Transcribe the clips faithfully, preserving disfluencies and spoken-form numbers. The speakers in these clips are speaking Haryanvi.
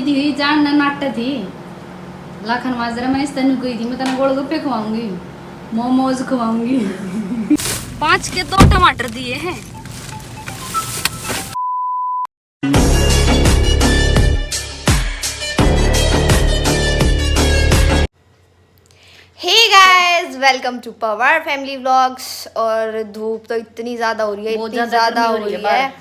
थी जान ना नाटे थी। लाखन माजरा, मैं इस तनु गई थी, मैं तने गोलगप्पे खवाऊंगी, मोमोज खवाऊंगी। पाँच के दो टमाटर दिए हैं। Hey guys, welcome to Pawar Family Vlogs। और धूप तो इतनी ज़्यादा हो रही है, बहुत इतनी ज़्यादा ज़्यादा गर्मी हो हो रही है रही है बाहर।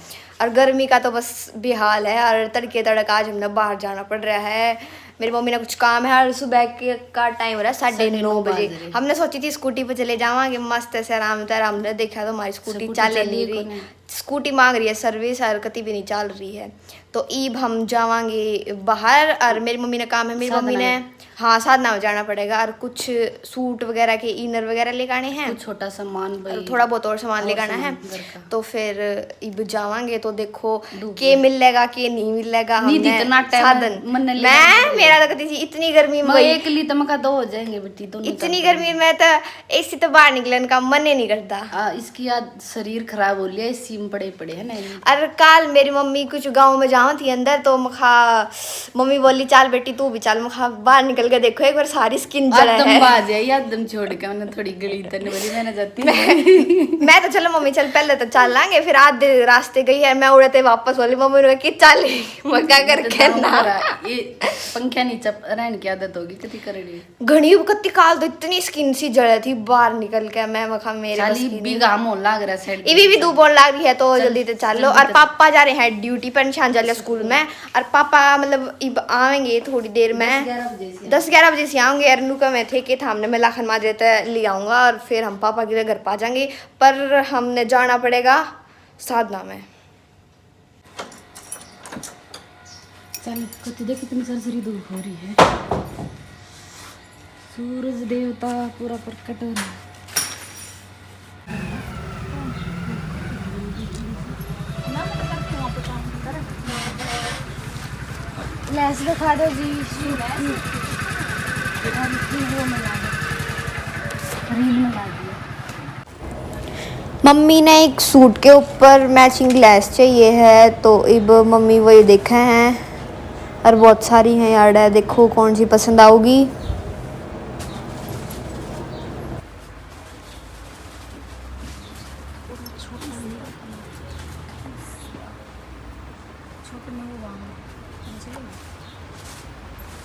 और गर्मी का तो बस बेहाल है। और तड़के तड़क आज हमने बाहर जाना पड़ रहा है। मेरी मम्मी ने कुछ काम है और सुबह के का टाइम हो रहा है साढ़े साढ़े नौ नौ बजे। बज रहे। हमने सोची थी स्कूटी पे चले जावांगे मस्त ऐसे आराम से, हमने देखा तो हमारी स्कूटी स्कूटी चाले चली नहीं ही रही। कोने। स्कूटी मांग रही है सर्विस और कती भी नहीं चल रही है। तो ईब हम जावांगे बाहर। और मेरी मम्मी ने काम है, मेरी साधना मम्मी ने में। हाँ, साधना में जाना पड़ेगा। और कुछ सूट वगैरह के इनर वगैरह लेके आने हैं। कुछ छोटा सामान और भाई, थोड़ा बहुत और सामान और लेके आना है। सामान घर का। तो फिर इब जावांगे तो देखो धूप के में। मिलेगा, के नहीं मिलेगा। नहीं हमने दी तो नाटा है, साधन। मन ले मैं, लेंगे। मेरा तो कती थी इतनी गर्मी में मैं भाई। एकली तो मैं कहा दो हो जाएंगे बेटी, दोनों इतनी चल गर्मी में तो एसी तो बाहर निकलने का मन ही नहीं करता। आ, इसकी आज शरीर खराब हो लिया, एसी में पड़े पड़े है ना। और काल मेरी मम्मी कुछ गांव में जावा थी अंदर, तो मखा मम्मी बोली, "चल बेटी, तू भी चल।" मखा बाहर निकल के देखो एक बार, सारी स्किन जला आदम है। बाज है, ये आदम छोड़ के मैंने थोड़ी गली तन बोली, मैं ना जाती। मैं तो, "चलो मम्मी, चल, पहले तो चल लांगे।" फिर आधे रास्ते गई है, मैं उड़ते वापस बोली, मम्मी ने कि, "चल, मक्का मैं तो करके जाऊं ना।" करा। ये पंखा नीचे रहने की आदत होगी, कति करनी। घणी कत्ती काल तो इतनी स्किन सी जले थी बाहर निकल के, मैं मखा मेरे बस चाली की भी नहीं। घाम होने लाग रहा है, side इवी भी पे। धूप होने लाग रही है, तो चल, जल्दी से चल लो। जल्दी और से। पापा जा रहे हैं ड्यूटी पर, निशान जा लिया स्कूल में। और पापा मतलब इब आवेंगे थोड़ी देर में, दस ग्यारह बजे से। दस ग्यारह बजे से आवेंगे। और नुका में थे के थामने में लाखन माजरे ते ले आऊंगा और फिर हम पापा के घर पा जाएंगे। पर हमने जाना पड़ेगा साधना में। चल, कति देख, कितनी सरसरी धूप हो रही है। सूरज देवता पूरा प्रकट हो रहा है। लेस दिखा दो जी, सूट की। और वीडियो में ला दो। रील में ला दिया। मम्मी ने एक सूट के ऊपर मैचिंग लेस चाहिए है, तो इब मम्मी वही देखे हैं और बहुत सारी हैं यार, देखो कौन सी पसंद आओगी।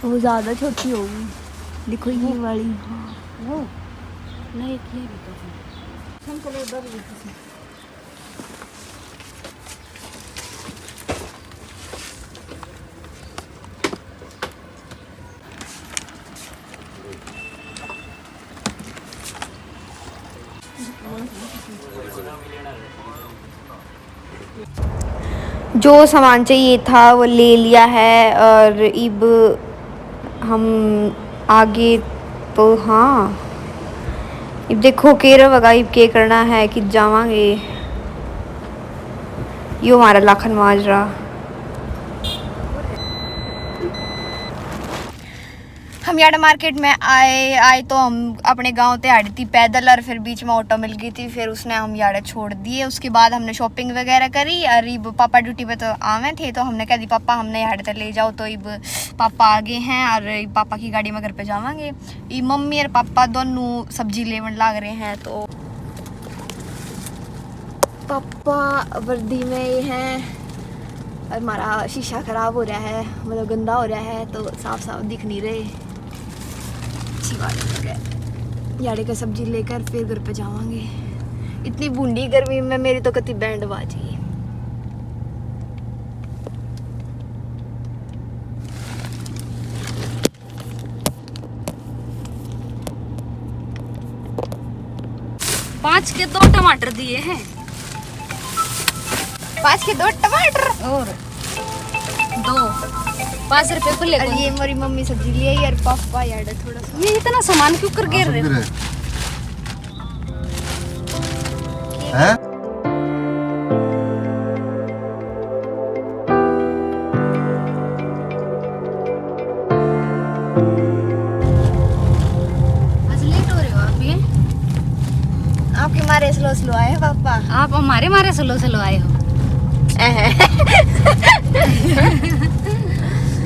वो ज़्यादा छोटी होगी, देखो ये वाली। हाँ, वो। नहीं, ये भी तो है। हम कलर बदल देते हैं। जो सामान चाहिए था वो ले लिया है और इब हम आगे तो हाँ, इब देखो के रहेगा, इब के करना है कि जावांगे। यो हमारा लाखन माजरा। हम याडे मार्केट में आए आए तो हम अपने गांव ते आड़ी थी पैदल और फिर बीच में ऑटो मिल गई थी, फिर उसने हम याडे छोड़ दिए। उसके बाद हमने शॉपिंग वगैरह करी और इब पापा ड्यूटी पे तो आवे थे, तो हमने कह दी, "पापा, हमने याडे ते ले जाओ।" तो इब पापा आ गए हैं और इब पापा की गाड़ी में घर पे जावांगे। इब मम्मी और पापा दोनों सब्जी लेवन लाग रहे हैं। तो पापा वर्दी में ये हैं और हमारा शीशा खराब हो रहा है, मतलब गंदा हो रहा है, तो साफ साफ दिख नहीं रहे। अच्छी बात है। याड़े का सब्जी लेकर फिर घर पे जावांगे। इतनी भूंडी गर्मी में मेरी तो कति बैंड बाजी। पाँच के दो टमाटर दिए हैं। पाँच के दो टमाटर। और दो, पाँच रुपए खुले और को। ये मेरी मम्मी सब्जी ले आई और पापा यार थोड़ा सा। ये इतना सामान क्यों कर गिर रहे हो? हैं? आज लेट हो रहे हो आप ये? आपके मारे स्लो स्लो आए हैं पापा। आप हमारे मारे स्लो स्लो आए हो। अहं।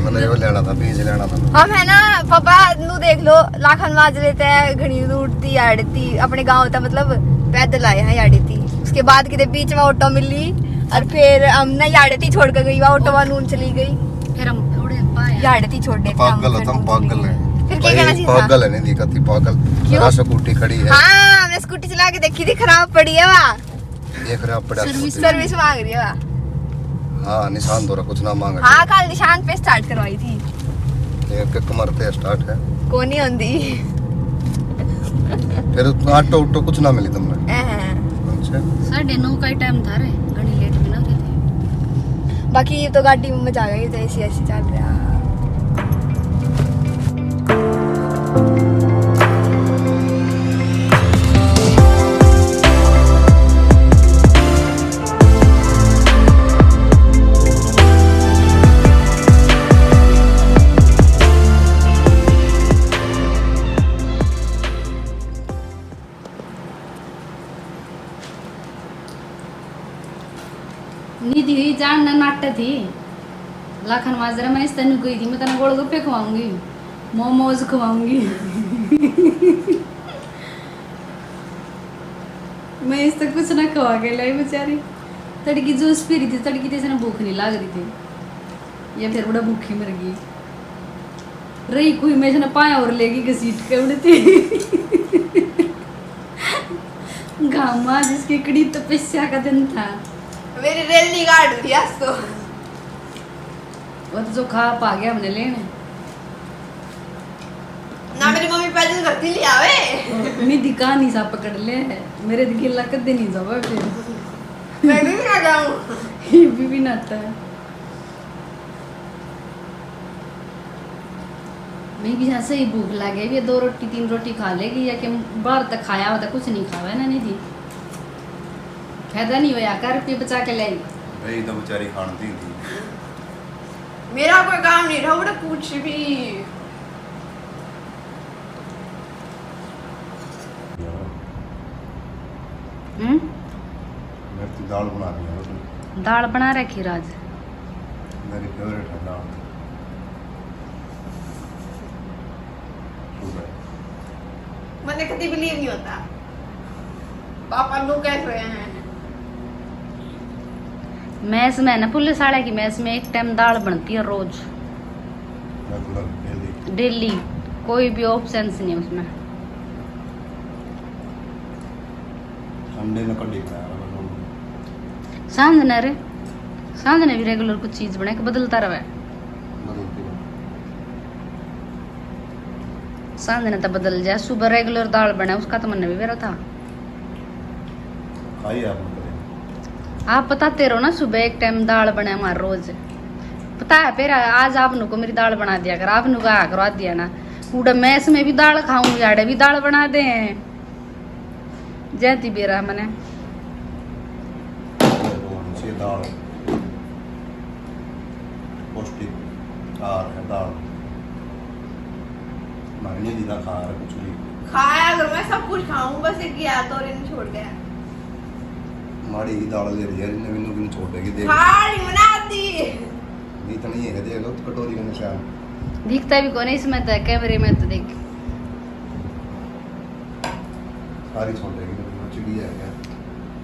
मैंने यो लेना था, बीज लेना था। हम है ना पापा, नू देख लो, लाखन माजरे तै घणी दूर थी याड़े थी, अपने गांव तक, मतलब, पैदल आए हैं याड़े थी। उसके बाद किते बीच में ऑटो मिली और फिर हमने याड़े थी छोड़ के गई, वहाँ ऑटो वाला नून चली गई। फिर हम थोड़े पाए। याड़े थी छोड़ देते हम, पागल हो फिर तुम, नून चली पागल गई। है। फिर क्या भाई, कहना चाहिए था? पागल है, नहीं दिखाती पागल। क्यों? जरा स्कूटी खड़ी है। हाँ, हमने स्कूटी चला के देखी थी, खराब पड़ी है वहाँ। देख रहे आप पड़ा सर्विस। सर्विस मांग रही है। हाँ, निशांत हो रहा, कुछ ना मांग रहा। हाँ, कल निशांत पे स्टार्ट करवाई थी। ये किक मारते हैं, स्टार्ट है। कोनी होंदी। फिर ऑटो उटो कुछ ना मिली तुमने? अहं। अच्छा। साढ़े नौ का ही टाइम था रे, घणी लेट भी ना हुई थी। बाकी ये तो गाड़ी में मजा आ गया, ये तो एसी एसी चल रहा। निधि हुई जान न नाटे थी। लाखन माजरा, मैं इस तनु गई थी, मैं तने गोलगप्पे खवाऊंगी, मोमोज खवाऊंगी। मैं इस तक कुछ ना खवा के लाई बेचारी। तड़की जूस पी रही थी, तड़की तो इसने भूख नहीं लाग रही थी, ये फिर बड़ा भूखी मर गई। रही कोई, मैं इसने पाया और लेगी घसीट के उड़ती। घामा जिसकी कड़ी तपस्या का दिन था। मेरी रैली काट दी आज तो। वो तो जो खा पा गया हमने लेने। ना मेरी मम्मी पैदल करती ले आवे। निधि का नहीं सा पकड़ ले, मेरे तो गिल्ला कदे नहीं जावे फिर। मैं भी ना जाऊं। ये भी, भी नाता है। मैं भी ऐसे ही भूख लगे, ये दो रोटी तीन रोटी खा लेगी, या कि बाहर तक खाया होता कुछ नहीं खावा है ना निधि। फायदा नहीं होया, कर रुपये बचा के ले आई। भाई तो बेचारी खान दी थी। मेरा कोई काम नहीं रहा, बड़ा कुछ भी। हम्म? मेरी तो दाल बना रही है। दाल बना रखी राज। मेरी फेवरेट है दाल। सुबह। मैंने कभी बिलीव नहीं होता। पापा लोग कह रहे हैं। मैस में ना, पुलिस वाले की मैस में एक टाइम दाल बनती है रोज। Regular, daily। Daily, कोई भी ऑप्शंस नहीं उसमें। संडे ने कभी खाया, मतलब। सांझ ने रे, सांझ ने भी रेगुलर कुछ चीज बना के बदलता रहे। बदलती रहे। सांझ ने तो बदल जाए, सुबह रेगुलर दाल बने, उसका तो मन भी बेरा था। खाई आपने कभी? आप बताते रहो ना, सुबह एक टाइम दाल बने हमारे रोज। पता है, फिर आज आपनू को मेरी दाल बना दिया कर, आपनू का करा दिया ना। उड़े मैस में भी दाल खाऊं, याड़े भी दाल बना दे हैं। जैती बेरा मने। ये दाल पौष्टिक आहार है, दाल। मरने जिदा खा रहा कुछ भी। खाया करो, मैं सब कुछ खाऊं, बस एक या तोरे नहीं छोड़ गया। माड़ी ही दाल ले रही है, नवीन नवीन छोड़ देगी, देख। खाली बना दी। इतनी है, देख लो कटोरी के निशान। दिखता भी कौन है इसमें तो, कैमरे में तो देख। सारी छोड़ देगी, तो चिड़िया है क्या?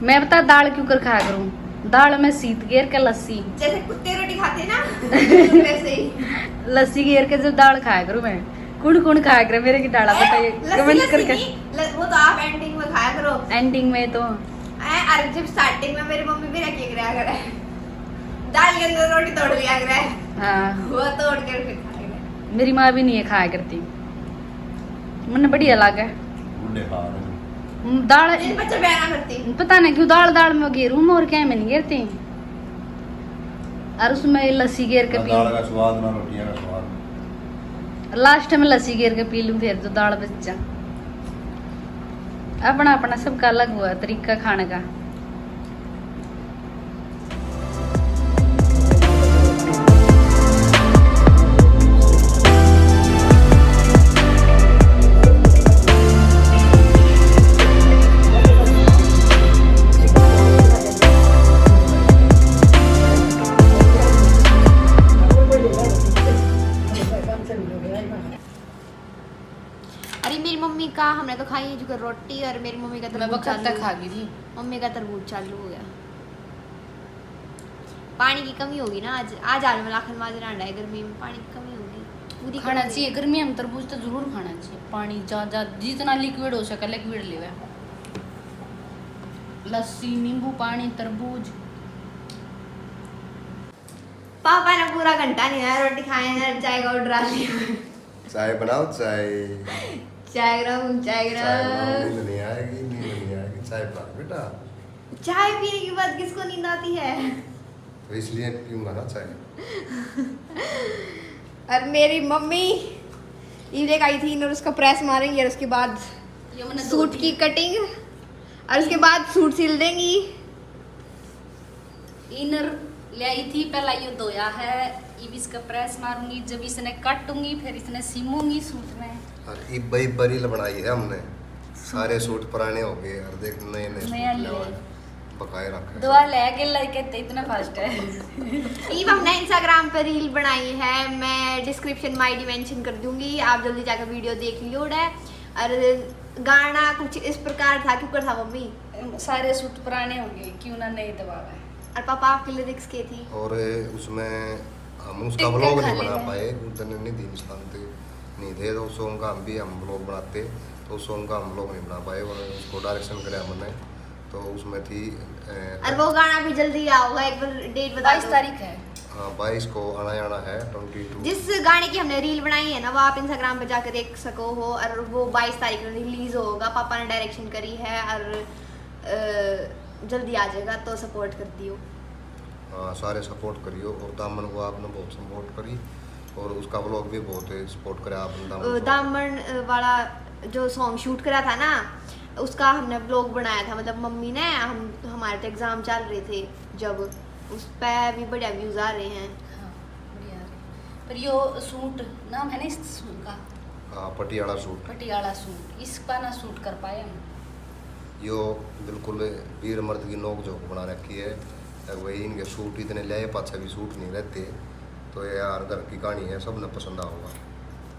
मैं बता दाल क्यों कर खाया करूं? दाल में सीत गेर के लस्सी। जैसे कुत्ते रोटी खाते ना, वैसे ही। लस्सी गेर के जब दाल खाया करूं मैं। कुण कुण खाया करे मेरे की दाल, ए, बताइए, लस्सी, कमेंट लस्सी करके। नहीं, ल-, वो तो आप एंडिंग में खाया करो। एंडिंग में तो। ए, अरे जब स्टार्टिंग में मेरी मम्मी भी रखी करा करे। दाल के अंदर रोटी तोड़ लिया करे। हाँ। वो तोड़ कर फिर खाया करे। मेरी माँ भी नहीं है खाया करती। मन्ने बढ़िया लागे। बुढ़े खा रहे हैं। हम्म, दाल। इन बच्चे बयाना करती। पता नहीं क्यों दाल, दाल में गेरू में और क्या में नहीं गेरते। और उसमें लस्सी गेर के ना पी। दाल का स्वाद, ना रोटियां का स्वाद। लास्ट में लस्सी गेर के पी लूं, फिर तो दाल बच जा। अपना, अपना सबका अलग हुआ तरीका खाने का। मेरी मम्मी का हमने तो खाई है जो रोटी, और मेरी मम्मी का मैं तरबूज वक्त तक चालू। खा गई थी। मम्मी का तरबूज चालू हो गया। पानी की कमी होगी ना आज। आज आज मैं लाखन माजरा है, गर्मी में पानी की कमी होगी। पूरी खाना चाहिए गर्मी में, तरबूज तो जरूर खाना चाहिए। पानी जा जा जितना लिक्विड हो सके लिक्विड लेवे। लस्सी, नींबू पानी, तरबूज। पापा ने पूरा घंटा नहीं आया, रोटी खाए ना, चाय का ऑर्डर आ लिया। चाय बनाओ, चाय। चाय गरम, चाय चाय बनाओ, गरम। नींद नहीं आएगी, नींद नहीं आएगी, चाय बना बेटा। चाय पीने के बाद किसको नींद आती है? तो इसलिए पीऊंगा ना चाय। और मेरी मम्मी इवरेक आई थी और उसका प्रेस मारेंगे और उसके बाद ये मैंने सूट की कटिंग और उसके बाद सूट सिल देंगी। इनर ले आई थी, पहला ये धोया है, इब इसका प्रेस मारूंगी, जब इसने काटूंगी फिर इसने सीमूंगी सूट में। और इब भाई रील बनाई है हमने, सारे सूट पुराने हो गए और देख नए नए नया सूट लिए। बकाए रखे। दुआ ले के लेके ते इतना फास्ट है। इब हमने इंस्टाग्राम पे रील बनाई है, मैं डिस्क्रिप्शन में आईडी मेंशन कर दूंगी, आप जल्दी जाकर वीडियो देख लियो है। और गाना कुछ इस प्रकार था, क्यों कर था मम्मी? सारे सूट पुराने हो गए, क्यों ना नए दबावे। और पापा आपकी लिरिक्स के थी? और उसमें हम उसका व्लॉग नहीं बना पाए, उस दिन निधि निशांत नहीं थे, तो उस सॉन्ग का हम भी हम व्लॉग बनाते, तो उस सॉन्ग का हम व्लॉग नहीं बना पाए। और उसको डायरेक्शन कराया मैंने, तो उसमें थी और वो गाना भी जल्दी आओगा, एक बार डेट बता दो। बाईस तारीख है। हाँ, बाईस को आना जाना है, ट्वेंटी टू। जिस गाने की हमने रील बनाई है ना, वो आप इंस्टाग्राम पे जाकर देख सको हो, और वो बाईस तारीख को रिलीज होगा। पापा ने डायरेक्शन करी है और जल्दी आ जाएगा, तो सपोर्ट कर दियो। हाँ, सारे सपोर्ट करियो। और दामन को आपने बहुत सपोर्ट करी और उसका व्लॉग भी बहुत सपोर्ट करा आपने दामन। दामन वाला जो सॉन्ग शूट करा था ना, उसका हमने व्लॉग बनाया था, मतलब मम्मी ने, हम हमारे तो एग्जाम चल रहे थे जब, उस पर भी बढ़िया व्यूज आ रहे हैं। हाँ, बढ़िया आ रहे। पर यो सूट नाम है ना इस सूट का? हाँ, पटियाला सूट। पटियाला सूट, इसका ना सूट कर पाए हम। यो बिल्कुल वीर मर्द की नोक झोंक बना रखी है। अगर वही इनके सूट इतने ल्याए पाछे भी सूट नहीं रहते, तो ये यार घर की कहानी है, सब ने पसंद आओगा।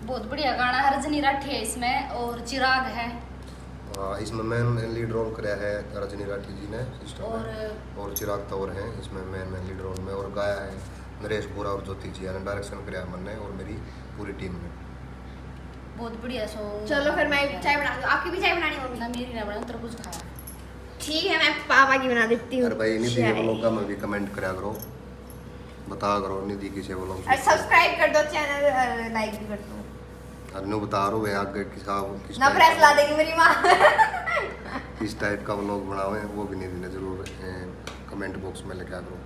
बहुत बढ़िया गाना है, रजनी राठी है इसमें और चिराग है। हाँ, इसमें मेन लीड रोल कराया है रजनी राठी जी ने, सिस्टर ने, और चिराग तौर है इसमें मेन लीड रोल में, और गाया है नरेश बोरा और ज्योति जी ने, डायरेक्शन कराया मन्ने और मेरी पूरी टीम ने। बहुत बढ़िया सॉन्ग। चलो फिर मैं चाय बना दूँ। आपकी भी चाय बनानी होगी? ना, मेरी ना बना, तरबूज खा। ठीक है, मैं पापा की बना देती हूँ। अरे भाई, निधि के व्लॉग का मैं भी कमेंट करा करो, बता करो निधि किसे व्लॉग और सब्सक्राइब कर दो चैनल, और लाइक भी कर दो। और न्यू बता रहो है आगे किस किस ना टाइप प्रेस का ला देगी मेरी माँ। किस टाइप का व्लॉग बनावे, वो भी निधि ने जरूर कमेंट बॉक्स में लिखा करो।